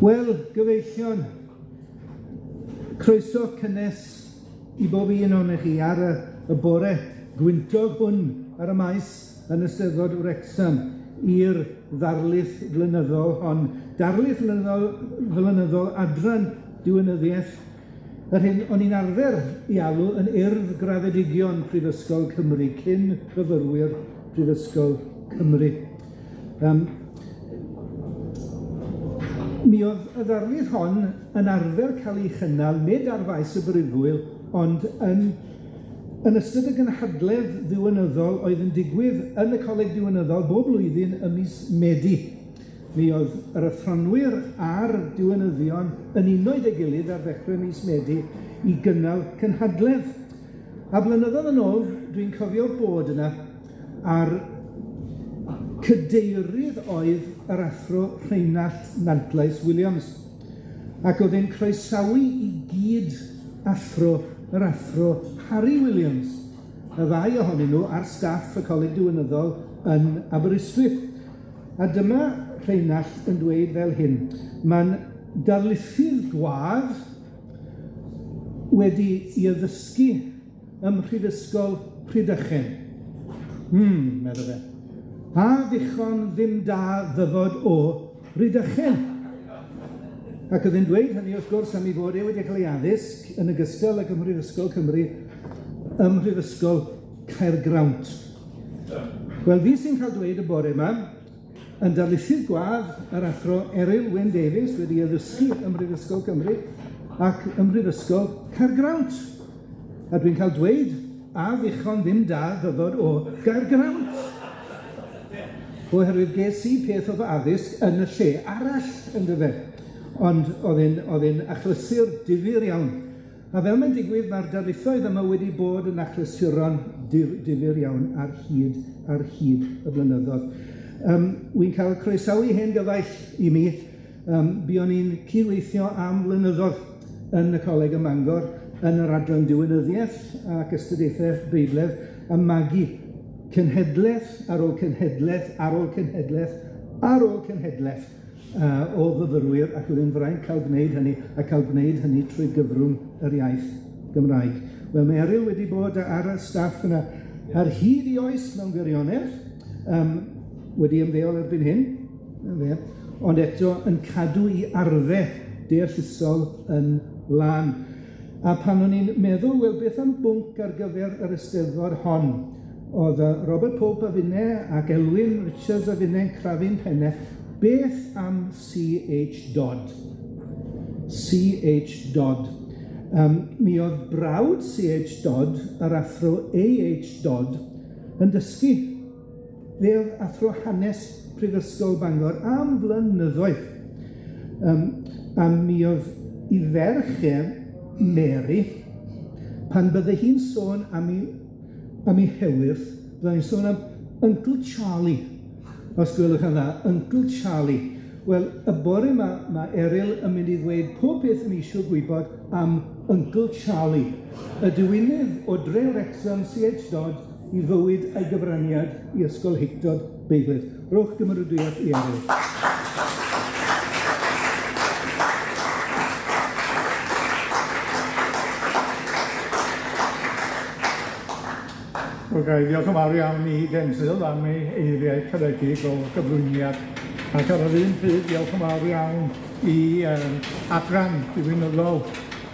Wel, gyfeillion, croeso cynnes i bob un ohonoch chi ar y y bore gwyntog hwn ar y maes yn Eisteddfod Wrecsam i'r ddarlith flynyddol hon, darlith flynyddol flynyddol adran diwinyddiaeth, yr hyn o'n i'n arfer 'i alw yn Urdd Graddedigion Prifysgol Cymru, cyn fyfyrwyr Prifysgol Cymru. Yym. Mi o'dd y ddarlith hon yn arfer ca'l 'i chynnal nid ar faes y brifwyl, ond yn yn ystod y gynhadledd ddiwinyddol oedd yn digwydd yn y Coleg Diwinyddol bob blwyddyn ym mis Medi. Mi oedd yr athronwyr a'r diwinyddion yn uno 'da'i gilydd ar ddechrau mis Medi i gynnal cynhadledd. A blynyddoedd yn ôl, dwi'n cofio bod yna a'r cadeirydd oedd yr athro Rheinallt Nantlais Williams, ac o'dd e'n croesawu 'i gyd athro, yr athro Harry Williams, y ddau ohonyn nw ar staff y Coleg Diwinyddol yn Aberystwyth. A dyma Rheinallt yn dweud fel hyn, ma'n darlithydd gwadd wedi 'i addysgu ym Mhrifysgol Rhydychen. Hmm, medda fe. A ddichon ddim da ddyfod o Rydychen. Ac o'dd e'n dweud hynny wrth gwrs am 'i fod e wedi cael ei addysg yn ogystal ag ym Mhrifysgol Cymru ym Mhrifysgol Caergrawnt. Wel, fi sy'n cael dweud y bore yma, yn darlithydd gwadd yr athro Eryl Wyn Davies wedi addysgu ym Mhrifysgol Cymru ac ym Mhrifysgol Caergrawnt. A dwi'n cael dweud a ddichon ddim da ddyfod o Gaergrawnt. Oherwydd ges i peth o fy addysg yn y lle arall, yndyfe. Ond o'dd e'n o'dd e'n achlysur difyr iawn. A fel mae'n digwydd, ma'r darlithoedd yma wedi bod yn achlysuron difyr iawn ar hyd ar hyd y blynyddodd. Yym, wi'n cael croesawu hen gyfaill i mi, yym, buon ni'n cydweithio am flynyddodd yn y Coleg ym Mangor, yn yr adran diwinyddiaeth ac astudiaethe Beibledd, a magu cenhedleth ar ôl cenhedleth ar ôl cenhedleth ar ôl cenhedleth yy o fyfyrwyr, ac o'dd e'n fraint ca'l gwneud hynny, a ca'l gwneud hynny trwy gyfrwng yr iaith Gymraeg. Wel, mae Eryl wedi bod ar y staff yna ar hyd 'i oes mewn gwirionedd, yym wedi ymddeol erbyn hyn, 'na fe, ond eto yn cadw 'i arfe deallusol yn lân. A pan o'n i'n meddwl, wel, beth am bwnc ar gyfer yr Eisteddfod hon? O'dd yy Robert Pope a finne ac Elwyn Richards a finne'n crafu'n penne, beth am See Haitch Dodd? See Haitch Dodd. Yym, mi o'dd brawd See Haitch Dodd, yr athro A Haitch Dodd, yn dysgu. Fe o'dd athro hanes Prifysgol Bangor am flynyddoedd. Yym, a mi o'dd 'i ferch e, Mary, pan bydde hi'n sôn am 'i am 'i hewyrth, byddai'n sôn am Uncle Charlie, os gwelwch yn dda, Uncle Charlie. Wel, y bore 'ma, ma' Eryl yn mynd i ddweud pob peth o'n i isio gwybod am Uncle Charlie, y diwinydd o Dre Wrecsam, See Haitch Dodd, i fywyd a'i gyfraniad i Ysgolheictod Beiblaidd. Rhowch gymeradwyaeth i Eryl. Wel gai ddiolch yn fawr iawn i Denzil am ei eiriau caredig o gyflwyniad, ac ar yr un pryd diolch yn fawr iawn i yym adran diwinyddol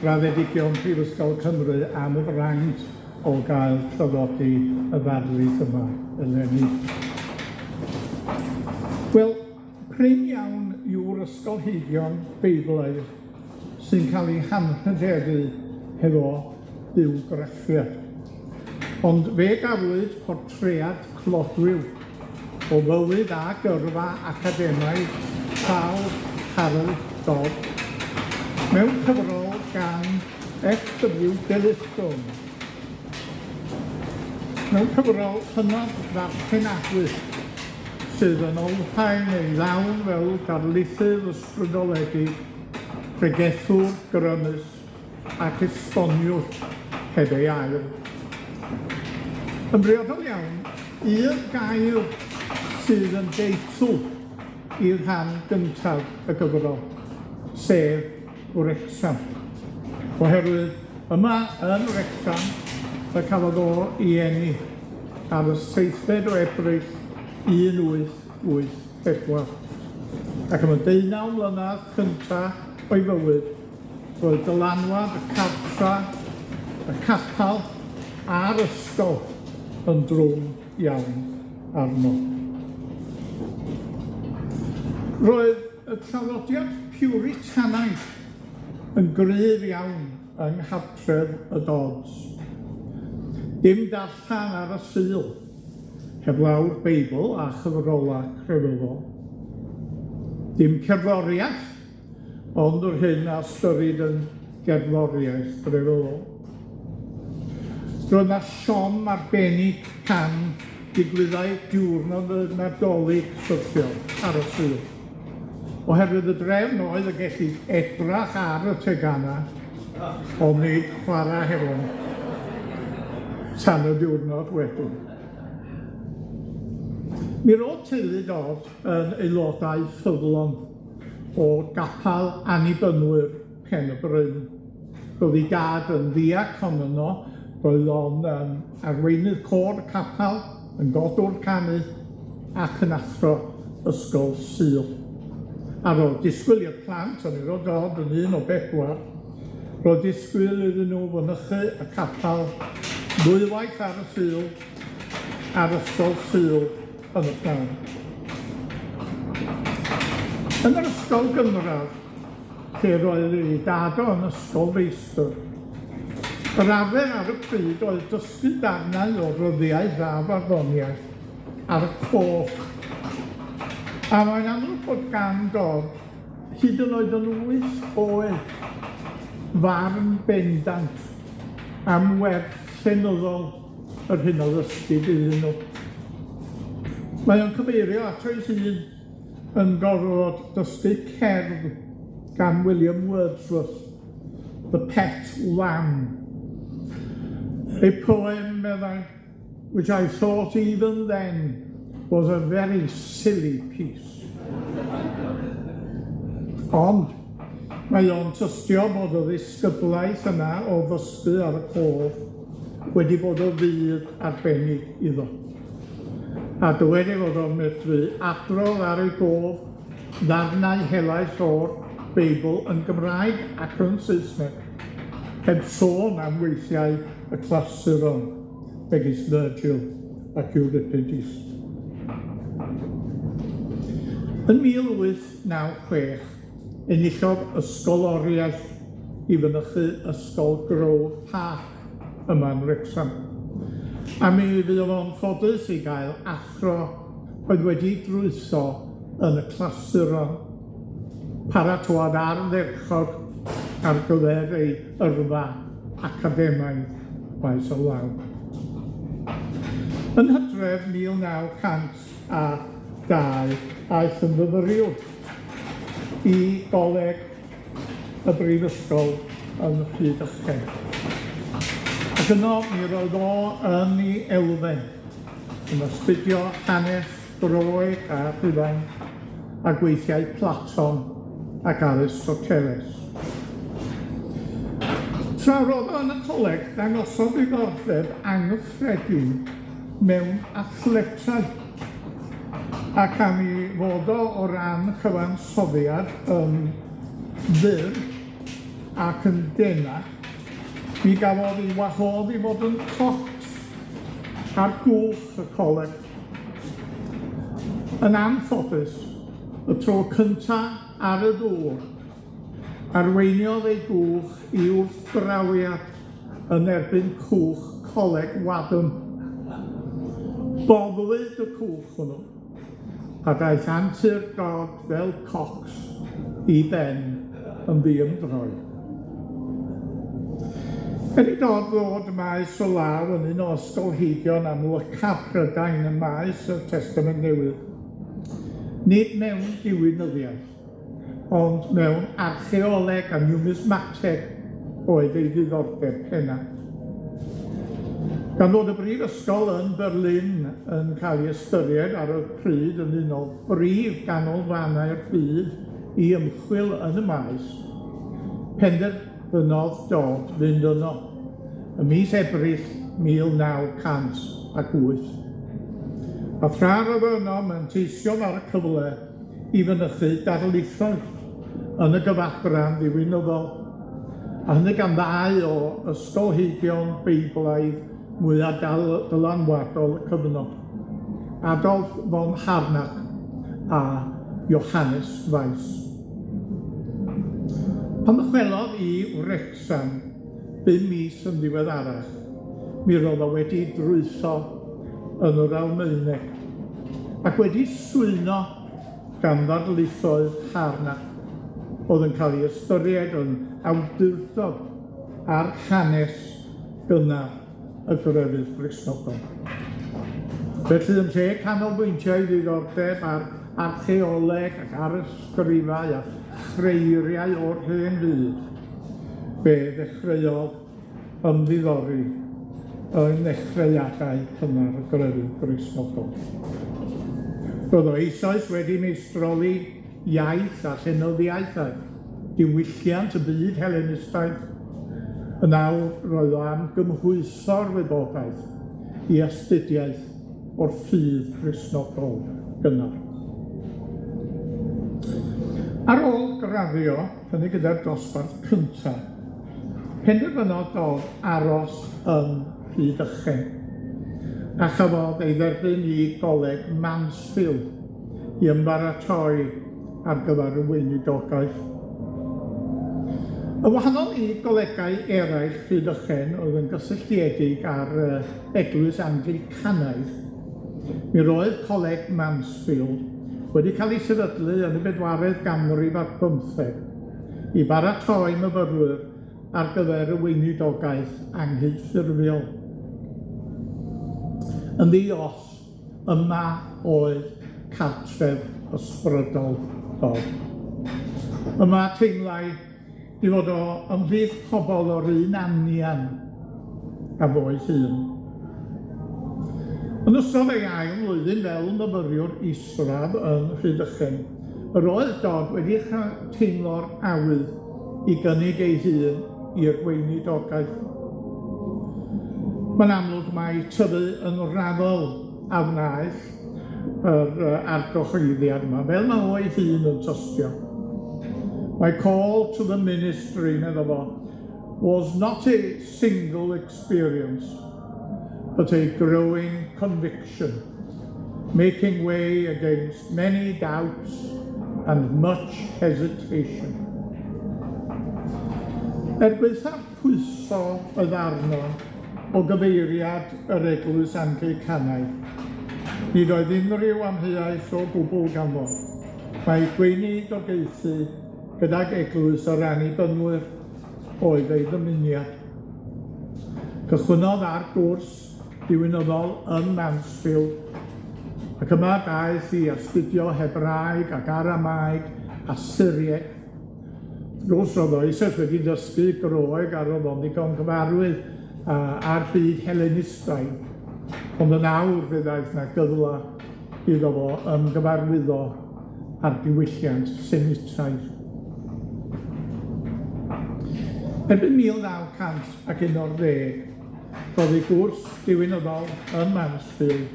graddedigion Prifysgol Cymru am y fraint o gael traddodi y ddarlith yma eleni. Wel, prin iawn yw'r ysgolheigion Beiblaidd sy'n ca'l 'u hanrhydeddu hefo bywgraffiad, ond fe gafwyd portread clodwiw o fywyd a gyrfa academaidd Charles Harold Dodd mewn cyfrol gan Eff Double-you Dellistone. Mewn cyfrol hynod ddarllenadwy sydd yn olrhain ei ddawn fel darlithydd ysbrydoledig, pregethwr grymus, ac esboniwr heb ei ail. Yn briodol iawn, un gair sydd yn deitl i rhan gyntaf y gyfrol. sef Wrecsam, oherwydd yma yn Wrecsam y cafodd o 'i eni ar y seithfed o Ebrill 1884, ac am y deunaw mlynadd cynta o'i fywyd, roedd dylanwad y cartra, y capal a'r ysgol yn drwm iawn arno. Roedd y traddodiad Piwritanaidd yn gryf iawn yng nghartref y Dodds. Dim darllan ar y Sul, heblaw'r Beibl a chyfrola crefyddol. Dim cerddoriath, ond yr hyn a ystyrid yn gerddoriaeth grefyddol. Roedd 'na siom arbennig pan digwyddai diwrnod y Nadolig syrthiol ar y Sul, oherwydd y drefn oedd y gellid edrach ar y tegana, ond nid chwara hefo nw tan y diwrnod wedyn. Mi ro'dd teulu Dodd yn aelodau ffyddlon o gapal Annibynwyr Pen y Bryn. Roedd 'i dad yn ddiacon yno, roedd o'n yym arweinydd côr y capal, yn godwr canu, ac yn athro ysgol Sul. A ro'dd disgwyl i'r plant, a mi ro'dd Dodd yn un o bedwar, ro'dd disgwyl iddyn nw fynychu y capal ddwywaith ar y Sul, a'r ysgol Sul yn y pnawn. Yn yr ysgol gynradd, lle roedd ei dad o yn ysgol feistr, yr arfer ar y pryd oedd dysgu darnau o ryddiaith a farddoniaeth ar y cof. A mae'n amlwg bod gan Dodd, hyd yn oed yn wyth oed, farn bendant am werth llenyddol yr hyn o ddysgid iddyn nw. Mae o'n cyfeirio ato ei hun yn gorfod dysgu cerdd gan William Wordsworth, The Pet Lamb. A poem, meddai, which I thought even then was a very silly piece. Ond mae o'n tystio bod y ddisgyblaeth yna o ddysgu ar y cof wedi bod o fudd arbennig iddo. A dywed ei fod o'n medru adrodd ar ei gof ddarnau helaeth o'r Beibl yn Gymraeg ac yn Saesneg, heb sôn am weithiau y clasuron, megis Virgil ac Euripides. Yn 1896, enillodd ysgoloriaeth i fynychu Ysgol Grove Park yma yn Wrecsam. A mi fuodd o'n ffodus i gael athro oedd wedi drwytho yn y clasuron, paratoad ardderchog ar gyfer ei yrfa academaidd maes o law. Yn Hydref 1902 aeth yn fyfyriwr i goleg y Brifysgol yn Rhydychen. Ac yno mi roedd o yn 'i elfen, yn astudio hanes Groeg a Rhufain, a gweithiau Platon ac Aristoteles. Tra ro'dd o yn y coleg, dangosodd ddiddordeb anghyffredin mewn athletau, ac am 'i fod o o ran cyfansoddiad yn fyr ac yn dena, mi gafodd 'i wahodd i fod yn cocs ar gwch y coleg. Yn anffodus, y tro cynta ar y dŵr, arweiniodd ei gwch i wrthdrawiad yn erbyn cwch Coleg Wadham. Boddwyd y cwch hwnnw, a daeth antur Dodd fel cocs i ben yn ddiymdroi. Er i Dodd ddod maes o law yn un o ysgolheigion amlycaf Prydain ym maes y Testament Newydd, nid mewn diwinyddiaeth, ond mewn archeoleg a numismateg oedd ei ddiddordeb penna. Gan fod y brifysgol yn Berlin yn cael ei ystyried ar y pryd yn un o brif ganolfannau'r byd i ymchwil yn y maes, penderfynodd Dodd fynd yno ym mis Ebrill 1908. A thra ro'dd o yno, manteisiodd ar y cyfle i fynychu darlithoedd yn y gyfadran ddiwinyddol, a hynny gan ddau o ysgolheigion Beiblaidd mwya dylanwadol y cyfnod, Adolf von Harnack a Johannes Weiss. Pan ddychwelodd i Wrecsam bum mis yn ddiweddarach, mi ro'dd o wedi drwytho yn yr Almaeneg ac wedi swyno gan ddarlithoedd Harnack o'dd yn ca'l 'i ystyried yn awdurdod ar hanes gynnar y grefydd Gristnogol. Felly, yn lle canolbwyntio 'i ddiddordeb ar archeoleg ac arysgrifau a chreiriau o'r hen fyd, fe ddechreuodd ymddiddori yn nechreuadau cynnar y grefydd Gristnogol. Roedd o eisoes wedi meistroli iaith a llenyddiaeth a diwylliant y byd Helenistaidd, yn awr roedd o am gymhwyso'r wybodaeth i astudiaeth o'r ffydd Gristnogol gynnar. Ar ôl graddio, hynny gyda'r dosbarth cynta, penderfynodd Dodd aros yn Rhydychen, a chafodd ei dderbyn i Goleg Mansfield i ymbaratoi ar gyfer y weinidogaeth. Yn wahanol i golegau eraill Rhydychen oedd yn gysylltiedig â'r Eglwys Anglicanaidd, mi roedd Coleg Mansfield wedi cael ei sefydlu yn y bedwaredd ganrif ar bymtheg i baratoi myfyrwyr ar gyfer y weinidogaeth anghydffurfiol. Yn ddi-os, yma oedd cartref ysbrydol Dodd. Yma teimlai 'i fod o ymhlith pobol o'r un anian a fo ei hun. Yn ystod ei ail flwyddyn fel myfyriwr isradd yn Rhydychen, yr oedd Dodd wedi teimlo'r awydd i gynnig ei hun i'r weinidogaeth. Mae'n amlwg mai tyfu yn raddol a wnaeth yr argyhoeddiad yma, fel ma' o ei hun yn tystio. My call to the ministry, medda fo, was not a single experience, but a growing conviction, making way against many doubts and much hesitation. Er gwaetha'r pwyso oedd arno o gyfeiriad yr Eglwys Anglicanaidd, nid oedd unrhyw amheuaeth o gwbl ganddo mai gweinidogaethu gydag Eglwys yr Annibynwyr oedd ei ddymuniad. Cychwynnodd ar gwrs diwinyddol yn Mansfield, ac yma daeth i astudio Hebraeg ac Aramaeg a Syriac. Wrth gwrs, roedd o eisoes wedi dysgu Groeg a roedd o'n ddigon gyfarwydd â'r byd Helenistaidd, ond yn awr fe ddaeth 'na gyfla iddo fo ymgyfarwyddo â'r diwylliant Semitaidd. Erbyn 1911, roedd ei gwrs diwinyddol yn Mansfield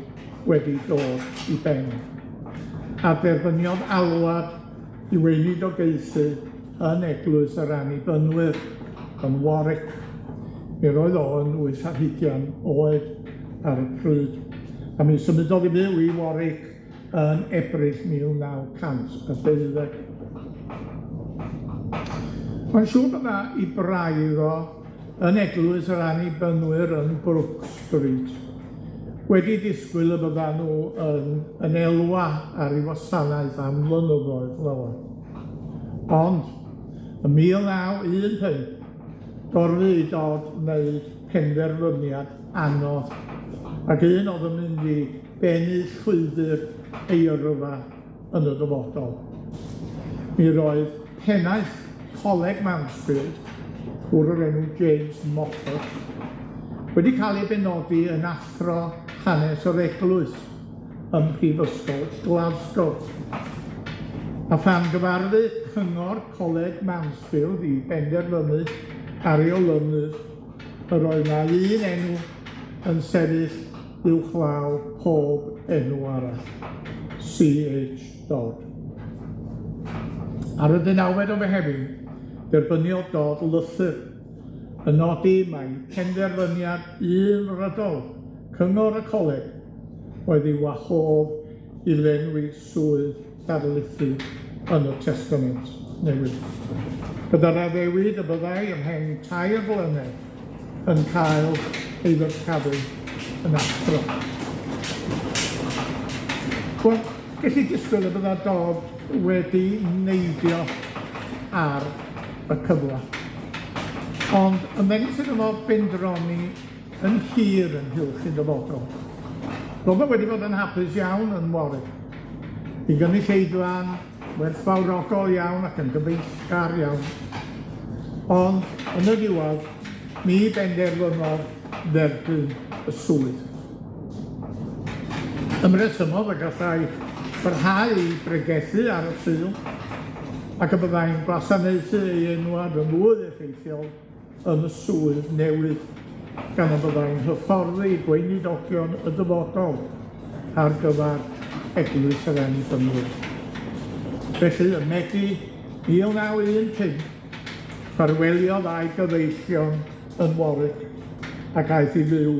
wedi dod i ben, a derbyniodd alwad i weinidogaethu yn Eglwys yr Annibynwyr yn Warwick. Mi roedd o yn 28 oed ar y pryd, a mi symudodd i fyw i Warwick yn Ebrill 1912. Mae'n siŵr bod 'na 'i braidd o yn Eglwys yr Annibynwyr yn Brook Street wedi disgwyl y byddan nw yn elwa ar 'i wasanaeth am flynyddoedd lawer. Ond ym 1915, gorfu i Dodd wneud penderfyniad anodd, ac un o'dd yn mynd i bennu llwybr ei yrfa yn y dyfodol. Mi roedd pennaeth Coleg Mansfield, gŵr o'r enw James Moffat, wedi cael ei benodi yn athro hanes yr eglwys ym Mhrifysgol Glasgow. A phan gyfarfu Cyngor Coleg Mansfield i benderfynu ar ei olynydd, yr oedd 'na un enw yn sefyll uwchlaw pob enw arall, See Haitch Dodd. Ar y deunawfed o Fehefin, derbyniodd Dodd lythyr yn nodi mai penderfyniad unfrydol cyngor y coleg oedd i'w wahodd i lenwi swydd darlithydd yn y Testament Newydd. Gyda'r addewid y byddai ymhen tair blynedd yn cael ei ddyrchafu yn athro. Wel, gelli disgwyl y bydda Dodd wedi neidio ar y cyfla. Ond ymddengys iddo fo bendroni yn hir ynghylch ei ddyfodol. Ro'dd o wedi bod yn hapus iawn yn Warwick. 'I gynulleidfa'n werthfawrogol iawn ac yn gyfeillgar iawn, ond yn y diwadd, mi benderfynodd dderbyn y swydd. Ymresymodd y gallai barhau i bregethu ar y Sul, ac y byddai'n gwasanaethu ei enwad yn fwy effeithiol yn y swydd newydd, gan y byddai'n hyfforddi gweinidogion y dyfodol ar gyfar Eglwys yr Annibynwyr. Felly, ym Medi 1915, ffarweliodd â'i gyfeillion yn Warwick ac aeth i fyw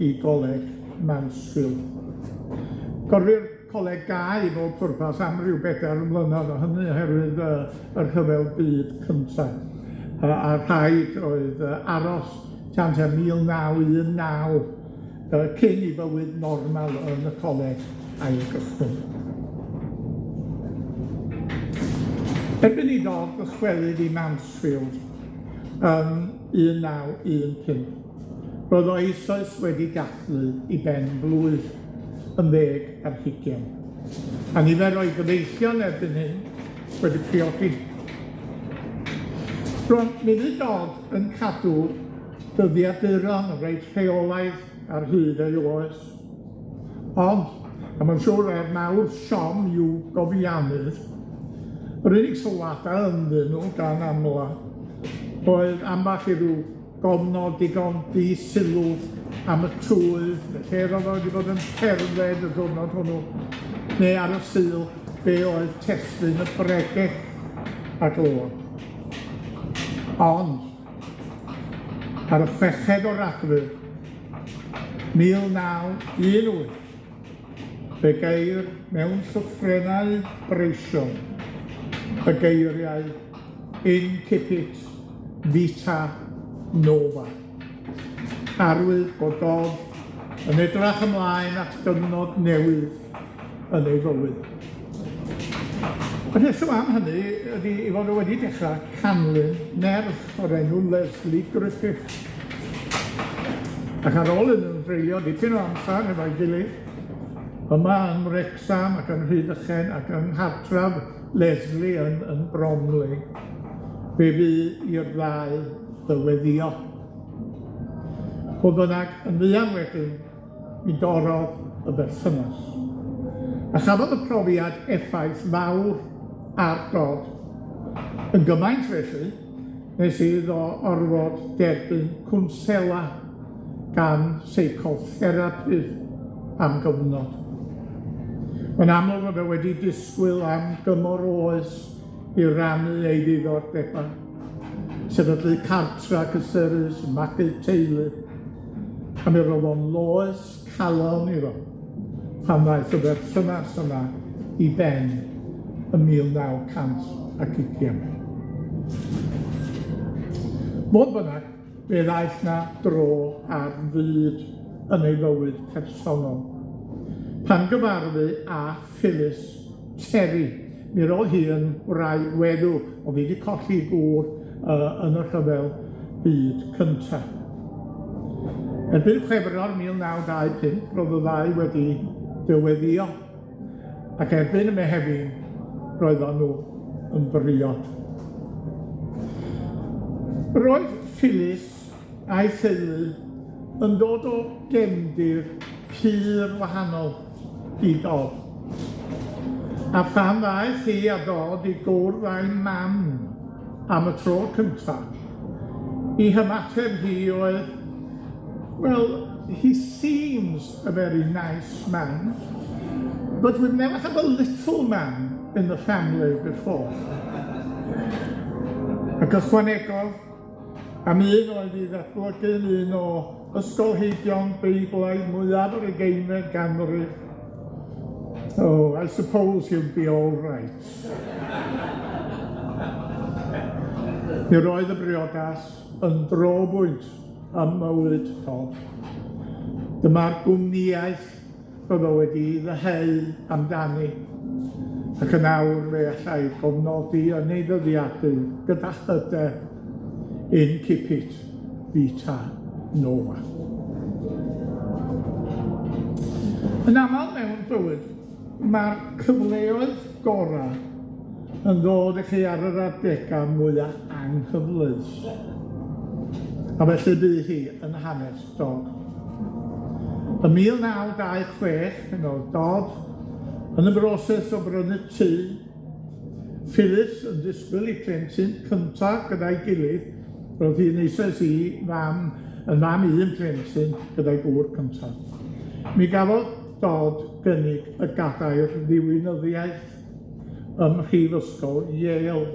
i Goleg Mansfield. Gorfu'r coleg gau i bob pwrpas am ryw bedair mlynedd a hynny oherwydd yy y rhyfel byd cynta a rhaid oedd aros tan tua 1919 cyn i fywyd normal yn y coleg ail gychwyn. Erbyn i Dodd ddychwelyd i Mansfield yn 1915, roedd o eisoes wedi dathlu 'i ben-blwydd yn ddeg ar hugian, a nifer o'i gyfeillion erbyn hyn wedi priodi. Rŵan, mi fydd Dodd yn cadw dyddiaduron yn reit rheolaidd ar hyd ei oes, ond, a ma'n siŵr er mawr siom i'w gofiannydd, yr unig sylwada ynddyn nw gan amla oedd amball i ryw gofnod digon di-sylw am y tywydd, lle ro'dd o wedi bod yn cerdded y diwrnod hwnnw, neu ar y Sul, be oedd testun y bregeth ac o. Ond, ar y chweched o Ragfyr, 1918, fe geir mewn llythrennau breision y geiriau incipit vita nova. Arwydd bod Dodd yn edrach ymlaen at gyfnod newydd yn ei fywyd. Y rheswm am hynny ydi 'i fod o wedi dechra canlyn merch o'r enw Lesley Griffiths. Ac ar ôl iddyn nw dreulio dipyn o amsar hefo'i gilydd, yma yn Wrecsam ac yn Rhydychen ac yng nghartref Lesley yn yn Bromley, fe fu i'r ddau ddyweddïo. Fodd bynnag, yn fuan wedyn, mi dorrodd y berthynas. A chafodd y profiad effaith fawr ar Dodd. Yn gymaint felly, nes iddo orfod derbyn cwnsela gan seicotherapydd am gyfnod. Mae'n amlwg fod o wedi disgwyl am gymor oes i rannu ei ddiddordebau, sefydlu cartra cysurus, magu teulu, a mi ro'dd o'n loes calon iddo pan ddaeth y berthynas yma i ben ym 1920. Fodd bynnag, fe ddaeth 'na dro ar fyd yn ei fywyd personol, pan gyfarfu â Phyllis Terry, mi ro'dd hi yn wraig weddw, o'dd 'i 'di colli 'i gŵr yy yn y rhyfel byd cynta. Erbyn Chwefror 1925, ro'dd y ddau wedi dyweddio, ac erbyn y Mehefin, roeddon nw yn briod. Roedd Phyllis a'i theulu yn dod o gefndir pur wahanol i Dodd. A phan ddaeth hi a Dodd i gwrdd â'i mam am y tro cynta, 'i hymateb hi oedd, well, he seems a very nice man, but we've never had a little man in the family before. Ac ychwanegodd am un oedd i ddatblygu'n un o ysgolheigion Beiblaidd mwyaf yr ugeinfed ganrif. Oh, I suppose he'll be all right. Mi roedd y briodas yn drobwynt ym mywyd Dodd. Dyma'r gwmnïaeth ro'dd o wedi ddyheu amdani, ac yn awr fe allai gofnodi yn ei ddyddiadur gyda hyder incipit vita nova. Yn amal mewn bywyd, ma'r cyfleoedd gora' yn ddod i chi ar yr adega mwya anghyfleus. A felly bu hi yn hanes Dodd. Ym 1926, pan o'dd Dodd yn y broses o brynu tŷ, Phyllis yn disgwyl 'i plentyn cynta gyda'i gilydd, roedd hi'n eisoes i fam, yn fam i un plentyn gyda'i gŵr cynta. Mi gafodd Dodd gynnig y gadair ddiwinyddiaeth ym Mhrifysgol Yale,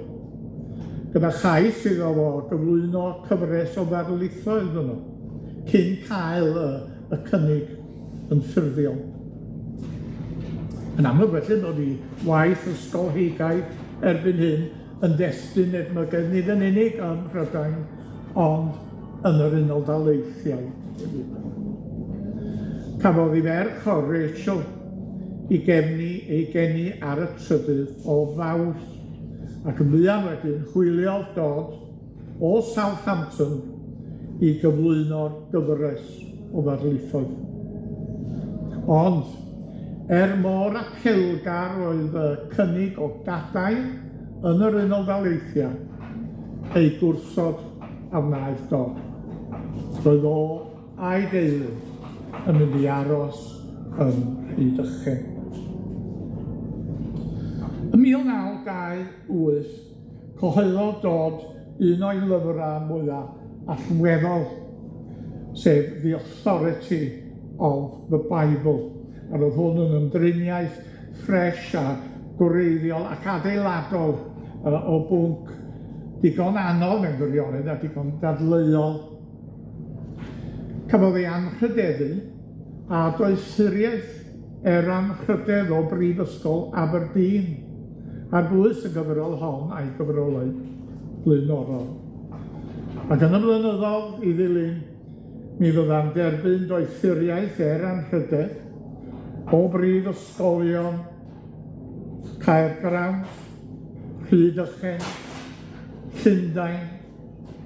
gyda chais iddo fo gyflwyno cyfres o ddarlithoedd yno, cyn cael y, y cynnig yn ffurfiol. Yn amlwg felly bod 'i waith ysgolheigaidd erbyn hyn yn destun edmygedd nid yn unig ym Mhrydain, ond yn yr Unol Daleithiau hefyd. Cafodd 'i ferch o Rachel 'i gefni ei geni ar y trydydd o Fawrth, ac yn fuan wedyn hwyliodd Dodd o Southampton i gyflwyno'r gyfres o ddarlithoedd. Ond, er mor apelgar oedd y cynnig o gadair yn yr Unol Daleithiau, ei gwrthod a wnaeth Dodd. Roedd o a'i deulu yn mynd i aros yn Rhydychen. Ym 1928, cyhoeddodd Dodd un o'i lyfra mwya allweddol, sef The Authority of the Bible, a roedd hwn yn ymdriniaeth ffres a gwreiddiol ac adeiladol yy o bwnc digon anodd mewn gwirionedd a digon dadleuol. Cafodd ei anrhydeddu â doethuriaeth er anrhydedd o Brifysgol Aberdeen ar bwys y gyfrol hon a'i gyfrolau blaenorol. Ac yn y blynyddodd i ddilyn, mi fydda'n derbyn doethuriaeth er anrhydedd o brifysgolion Caergrawnt, Rhydychen, Llundain,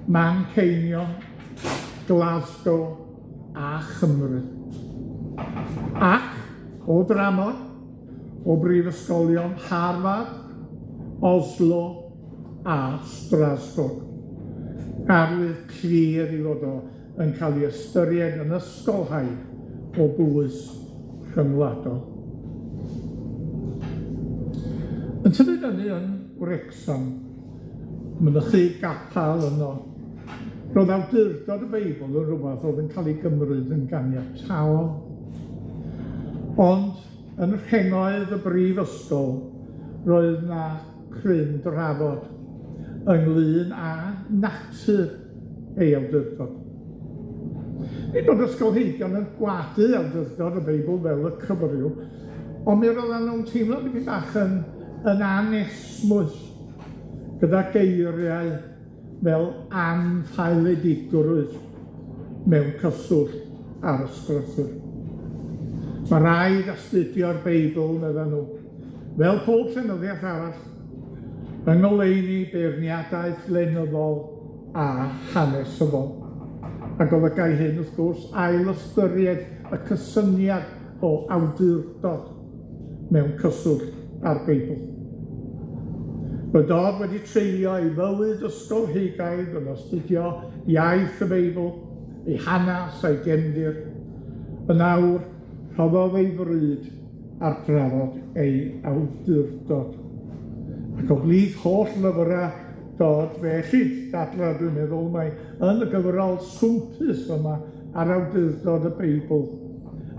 Manceinion, Glasgow a Chymru. Ac o dramor, o brifysgolion Harvard, Oslo a Strasbourg. Arwydd clir 'i fod o yn ca'l 'i ystyried yn ysgolhaig o bwys rhyngwladol. Yn tyfu fyny yn Wrecsam, mynychu gapal yno, ro'dd awdurdod y Beibl yn rwbath o'dd yn ca'l 'i gymryd yn ganiataol, ond yn rhengoedd y brifysgol roedd 'na cryn drafod ynglŷn â natur ei awdurdod. Nid bod ysgolheigion yn gwadu awdurdod y Beibl fel y cyfryw, ond mi roeddan nw'n teimlo dipyn bach yn yn anesmwyth gyda geiriau fel anffaeledigrwydd mewn cyswllt â'r ysgrythur. Ma' raid astudio'r Beibl, meddan nhw, fel pob llenyddiaeth arall, yng ngoleuni beirniadaeth lenyddol a hanesyddol. A golygai hyn, wrth gwrs, ail ystyried y cysyniad o awdurdod mewn cyswllt â'r Beibl. Roedd Dodd wedi treulio ei fywyd ysgolheigaidd yn astudio iaith y Beibl, ei hanas a'i gefndir. Yn awr, rhoddodd ei fryd ar drafod ei awdurdod. Ac o blith holl lyfra Dodd fe ellid dadla, dwi'n meddwl, mai yn y gyfrol swmpus yma ar awdurdod y Beibl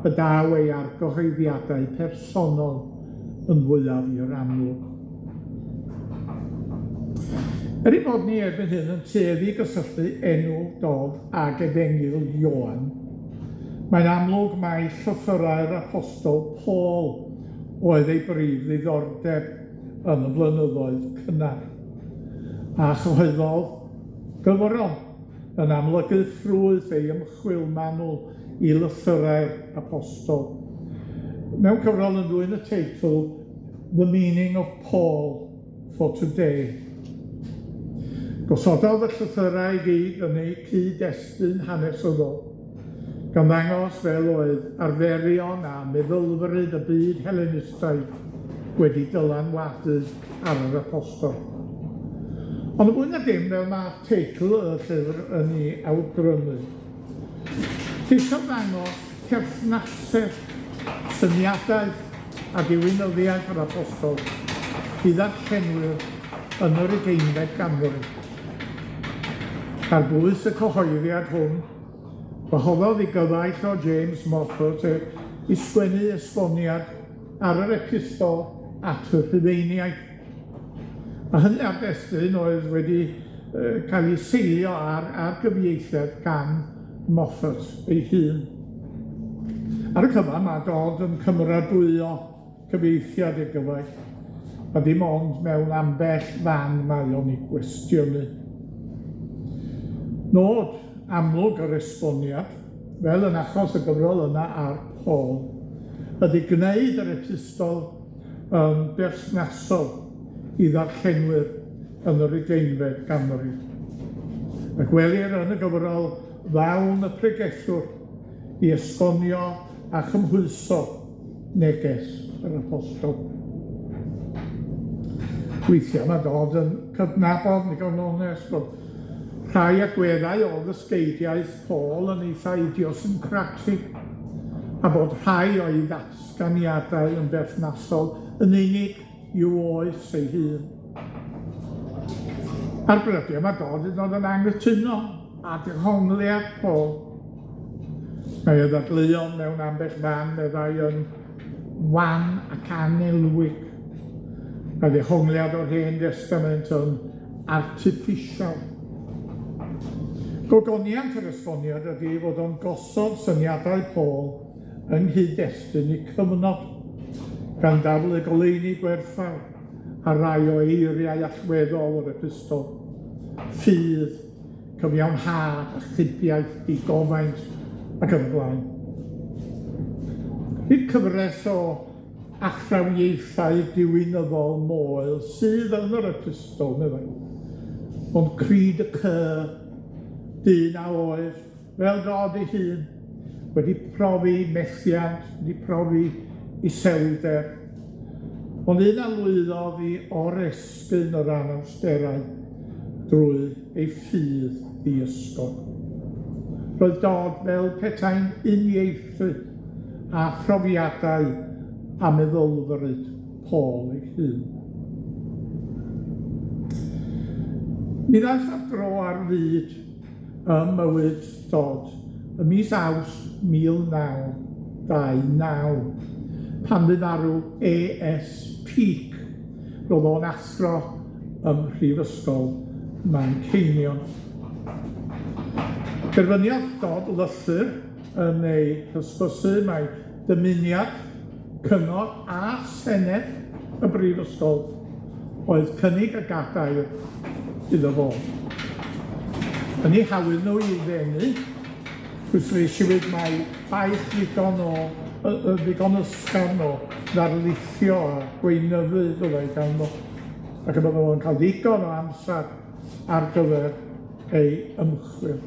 y daw ei argyhoeddiadau personol yn fwyaf i'r amlwg. Er ein bod ni erbyn hyn yn tueddu i gysylltu enw Dodd ag Efengyl Ioan, mae'n amlwg mai llythyrau'r Apostol Paul oedd ei brif ddiddordeb yn y blynyddoedd cynnar, a chyhoeddodd gyfrol yn amlygu ffrwyth ei ymchwil manwl i lythyrau'r Apostol. Mewn cyfrol yn dwyn y teitl The Meaning of Paul for Today. Gosododd y llythyrau i gyd yn eu cyd-destun hanesyddol, gan ddangos fel oedd arferion a meddylfryd y byd Helenistaidd wedi dylanwadu ar yr apostol. Ond fwy na dim, fel ma' teitl y llyfr yn 'i awgrymu, ceisio ddangos perthnasedd syniadaeth a diwinyddiaeth yr apostol i ddarllenwyr yn yr ugeinfed ganrif. Ar bwys y cyhoeddiad hwn, wahoddodd 'i gyfaill o James Moffatt i sgwennu esboniad ar yr epistol at y Rhufeiniaid. A hynny ar destun oedd wedi yy ca'l 'i seilio ar ar gyfieithiad gan Moffatt ei hun. Ar y cyfan, ma' Dodd yn cymeradwyo cyfieithiad ei gyfaill, a dim ond mewn ambell fan mae o'n 'i gwestiynu. Nod amlwg yr esboniad, fel yn achos y gyfrol yna ar Paul, ydi gneud yr epistol yn berthnasol i ddarllenwyr yn yr ugeinfed ganrif. A gwelir yn y gyfrol ddawn y pregethwr i esbonio a chymhwyso neges yr apostol. Weithia' ma' Dodd yn cydnabod, digon onest, bod rhai agweddau o ddysgeidiaeth Paul yn eitha idiosyncratic, a bod rhai o'i ddatganiadau yn berthnasol yn unig i'w oes ei hun. Ar brydia ma' Dodd hyd yn o'd yn angytuno â dehongliad Paul. Mae ei ddadleuon mewn ambell fan, meddai, yn wan ac anelwig. Mae ddehongliad o'r Hen Destament yn artiffisial. Gogoniant yr esboniad ydi 'i fod o'n gosod syniadau Paul yng nghyd-destun 'u cyfnod, gan daflu goleuni gwerthfawr ar rai o eiriau allweddol yr epistol, ffydd, cyfiawnhad, achubiaeth, digofaint, ac yn y blaen. Nid cyfres o athrawiaethau diwinyddol moel sydd yn yr epistol, meddai, ond cri de coeur, dyn a oedd, fel Dodd ei hun, wedi profi methiant, wedi profi iselder, ond un a lwyddodd i oresgyn yr anawsterau drwy ei ffydd ddiysgog. Roedd Dodd fel petai'n uniaethu â phrofiadau a meddylfryd Paul ei hun. Mi ddaeth ar dro ar fyd ym mywyd Dodd ym mis Awst 1929, pan fu farw Ay Ess Peak, ro'dd o'n athro ym Mhrifysgol Manceinion. Derbyniodd Dodd lythyr yn ei hysbysu mai dymuniad, cyngor a senedd y brifysgol oedd cynnig y gadair iddo fo. Yn eu hawydd nw i'w ddenu, pwysleisiwyd mai baich ddigon o yy yy ddigon ysgafn o ddarlithio a gweinyddu fyddai ganddo, ac y bydda fo'n ca'l ddigon o amsar ar gyfer ei ymchwil.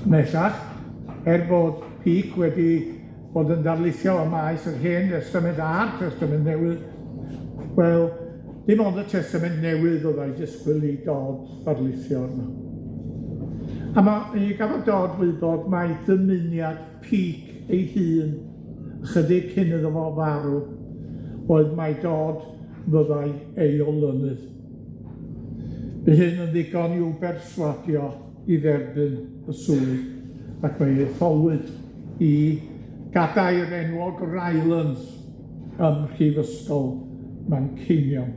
Ymhellach, er bod Peak wedi bod yn darlithio ym maes yr Hen Destament a'r Testament Newydd, wel, dim ond y Testament Newydd fyddai disgwyl i Dodd ddarlithio arno. A ma' mi gafodd Dodd wybod mai dymuniad Peak ei hun ychydig cyn iddo fo farw, oedd mai Dodd fyddai ei olynydd. Bu hyn yn ddigon i'w berswadio i dderbyn y swydd, ac fe'i etholwyd i gadair enwog Rylands ym Mhrifysgol Manceinion.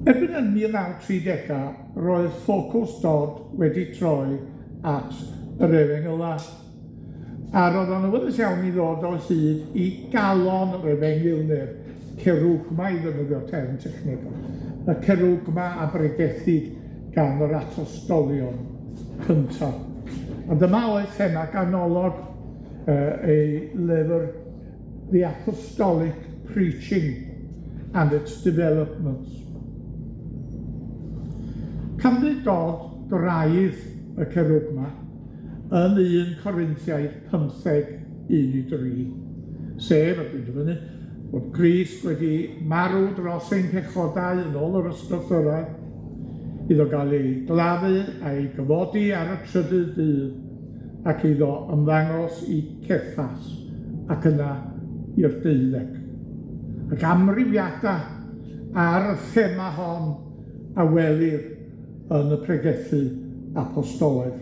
Erbyn y 1930au, roedd ffocws Dodd wedi troi at yr Efengyla, a ro'dd o'n awyddus iawn i ddod o hyd i galon yr Efengyl ne'r Cerwgma i ddefnyddio term technegol, y Cerwgma a bregethid gan yr apostolion cynta. A dyma oedd thema ganolog yy ei lyfr The Apostolic Preaching and its Developments. Canfu Dodd graidd y Cerwgma yn un Corinthiaid pymtheg un i dri, sef, a dwi'n dyfynnu, bod Crist wedi marw dros ein pechodau yn ôl yr ysgrythurau, iddo gael ei gladdu a'i gyfodi ar y trydydd dydd, ac iddo ymddangos i Cephas ac yna i'r deuddeg. Ac amrywiada ar y thema hon a welir yn y pregethu apostolaidd.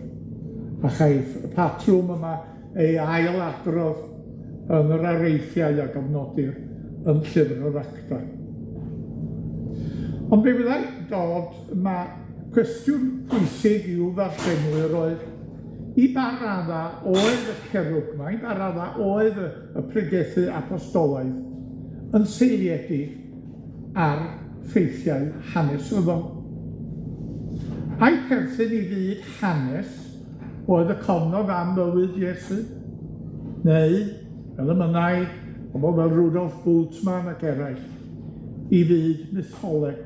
A chaiff y patrwm yma ei ailadrodd yn yr areithiau a gofnodir yn Llyfr yr Actau. Ond be fyddai Dodd ma' cwestiwn pwysig i'w ddarllenwyr oedd i ba radda oedd y Cerwgma, i ba radda oedd y y pregethu apostolaidd yn seiliedig ar ffeithiau hanesyddol. Ai perthyn i fyd hanes oedd y cofnod am fywyd Iesu? Neu, fel y mynnai pobol fel Rudolf Bultmann ac eraill, i fyd mytholeg?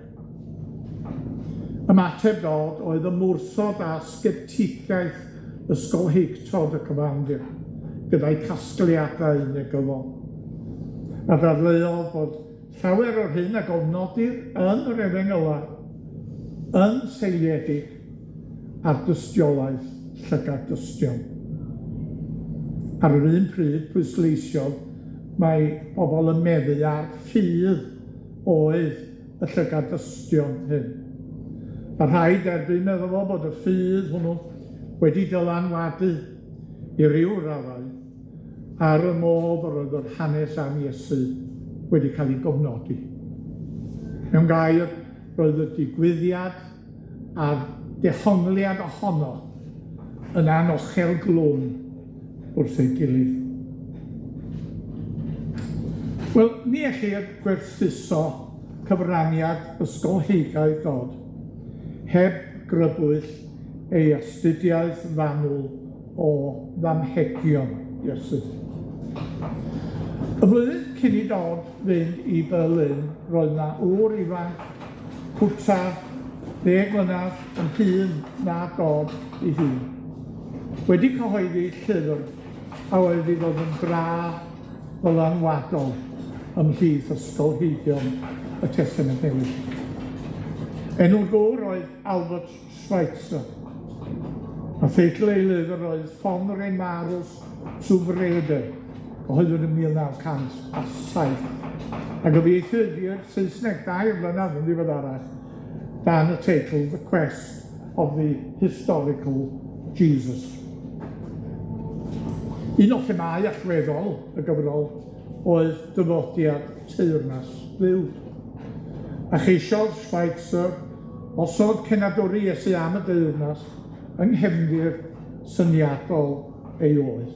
Ymateb Dodd oedd ymwrthod â sceptigaeth ysgolheictod y cyfandir, gyda'i casgliadau negyddol. A ddadleuodd bod llawer o'r hyn a gofnodir yn yr Efengyla yn seiliedig ar dystiolaeth llygad dystion. Ar yr un pryd, pwysleisiodd mai pobol yn meddu ar ffydd oedd y llygad dystion hyn. A rhaid derbyn, medda fo, bod y ffydd hwnnw wedi dylanwadu i ryw raddau ar y modd yr oedd yr hanes am Iesu wedi cael ei gofnodi. Mewn gair, roedd y digwyddiad a'r dehongliad ohono yn anochel glwm wrth ei gilydd. Wel, mi ellir gwerthuso cyfraniad ysgolheigaidd Dodd heb grybwyll ei astudiaeth fanwl o ddamhegion Iesu. Y flwyddyn cyn i Dodd fynd i Berlin, roedd 'na ŵr ifanc cwta ddeg mlynadd yn hŷn na Dodd ei hun, wedi cyhoeddi llyfr a oedd i fod yn dra ddylanwadol ymhlith ysgolheigion y Testament Newydd. Enw'r gŵr oedd Albert Schweitzer, a theitl ei lyfr oedd Von Reimarus zu Wrede, gyhoeddwyd yn 1907, a gyfieithwyd i'r Saesneg dair blynedd yn ddiweddarach dan y teitl The Quest of the Historical Jesus. Un o themâu allweddol y gyfrol oedd dyfodiad teyrnas Dduw, a cheisiodd Schweitzer osod cenadwri Iesu am y deyrnas yng nghefndir syniadol ei oes.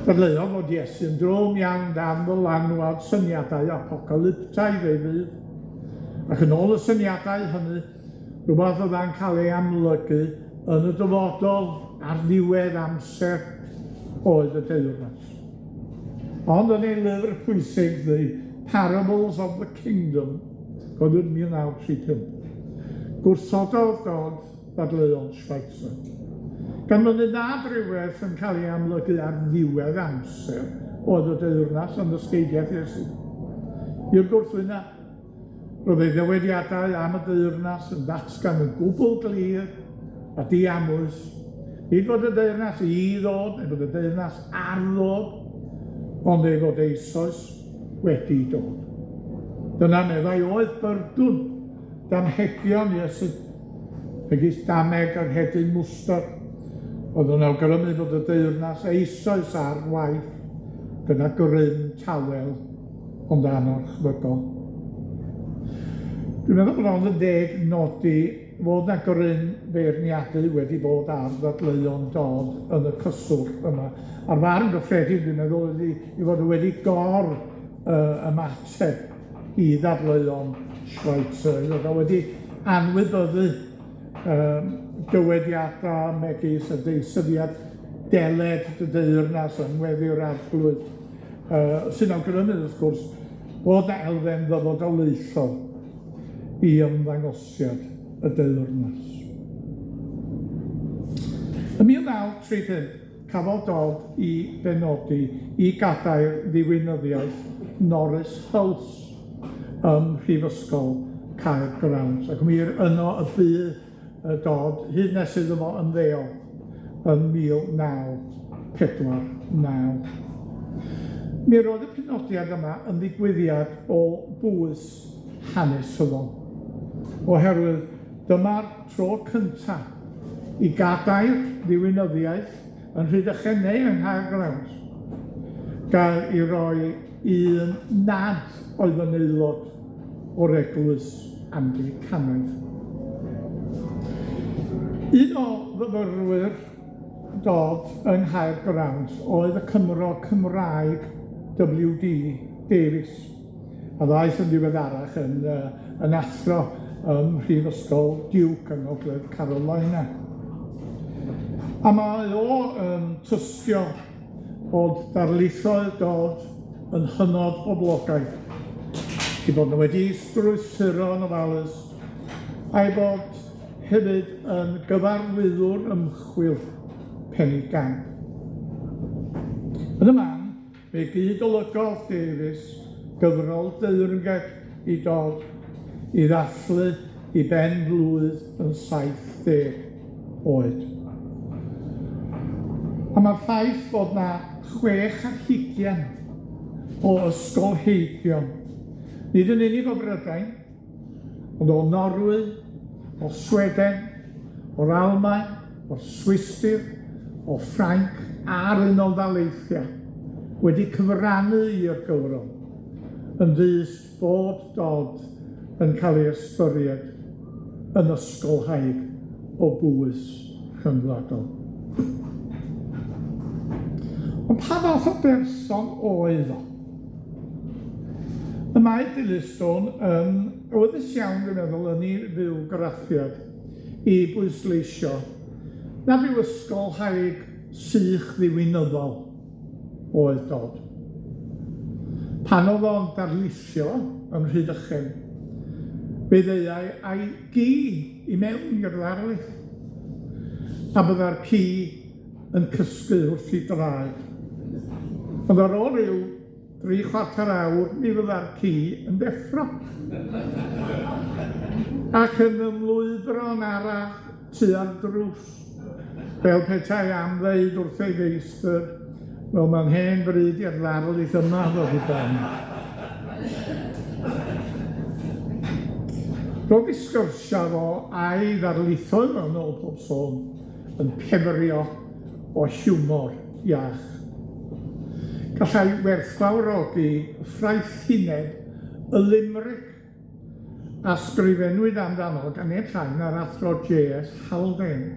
Dadleuodd fod Iesu'n drwm iawn dan ddylanwad syniadau apocalyptaidd ei ddydd, ac yn ôl y syniadau hynny, rhywbeth fydda'n cael ei amlygu yn y dyfodol ar ddiwedd amser oedd y deyrnas. Ond yn ei lyfr pwysig, The Parables of the Kingdom, gyhoeddwyd yn 1935, gwrthododd Dodd ddadleuon Schweitzer, gan fynnu nad rywbeth yn cael ei amlygu ar ddiwedd amser oedd y deyrnas yn ddysgeidiaeth Iesu. I'r gwrthwyneb, roedd ei ddywediadau am y deyrnas yn ddatgan yn gwbl glir a diamwys Nid fod y deyrnas i ddod, neu fod y deyrnas ar ddod, ond ei fod eisoes wedi dod. Dyna meddai oedd byrdwn damhegion Iesu, megis dameg ar hedyn mwstard, oedd yn awgrymu fod y deyrnas eisoes ar waith gyda grym tawel ond anorchfygol. Dwi'n meddwl bod ond yn deg nodi fod 'na gryn feirniadu wedi bod ar ddadleuon Dodd yn y cyswllt yma, a'r farn gyffredin dwi'n meddwl ydi 'i fod o wedi gor yy ymateb i ddadleuon Schweitzer, 'i fod o wedi anwybyddu yym dywediada megis y deisyddiad deled dy deyrnas yng ngweddi'r arglwydd, yy sy'n awgrymu wrth gwrs bod 'na elfen ddyfodolaethol i ymddangosiad y deyrnas. Ym 1935, cafodd Dodd 'i benodi i gadair ddiwinyddiaeth Norris House ym Mhrifysgol Caergrawnt, ac mi yno y bu y Dodd hyd nes iddo fo ymddeol yn 1949. Mi roedd y penodiad yma yn ddigwyddiad o bwys hanesyddol, oherwydd dyma'r tro cynta i gadair ddiwinyddiaeth yn Rhydychen neu yng Nghaergrawnt gael 'i roi i un nad oedd yn aelod o'r Eglwys Anglicanaidd. Un o fyfyrwyr Dodd yng Nghaergrawnt oedd y Cymro Cymraeg Double-you Dee Davies, a ddaeth yn ddiweddarach yn yy yn athro ym Mhrifysgol Duke yng Ngogledd Carolina. A mae o yn tystio bod darlithoedd Dodd yn hynod boblogaidd, 'u bod nw wedi strwythuro yn ofalus, a'i bod hefyd yn gyfarwyddwr ymchwil penigamp. Yn y man, fe gyd-olygodd Davies gyfrol deyrnged i Dodd i ddathlu 'i ben-blwydd yn 70 oed. A ma'r ffaith bod 'na 6 ar hugian o ysgolheigion, nid yn unig o Brydain, ond o Norwy, o Sweden, o'r Almaen, o'r Swistir, o Ffrainc a'r Unol Daleithiau wedi cyfrannu i'r gyfrol yn ddyst bod Dodd yn cael ei ystyried yn ysgolhaig o bwys rhyngwladol. Ond pa fath o berson oedd o? Y mae Dilys Stone yn awyddus iawn, dwi'n meddwl, yn 'i fywgraffiad i bwysleisio nad yw ysgolhaig sych ddiwinyddol oedd Dodd. Pan o'dd o'n darlithio yn Rhydychen, fe ddeuai a'i gi i mewn i'r ddarlith, a bydda'r ci yn cysgu wrth 'i draed. Ond ar ôl ryw dri chwarter awr, mi fydda'r ci yn deffro. Ac yn ymlwybro'n araf tua'r drws, fel petai am ddeud wrth ei feistr, wel ma'n hen bryd i'r ddarlith yma ddod i ben. Ro'dd 'i sgyrsia fo a'i ddarlithoedd yn ôl pob sôn yn pefrio o hiwmor iach. Gallai werthfawrogi ffraethineb y limeric a sgrifennwyd amdano gan neb llai na'r athro Jay Ess Haldane.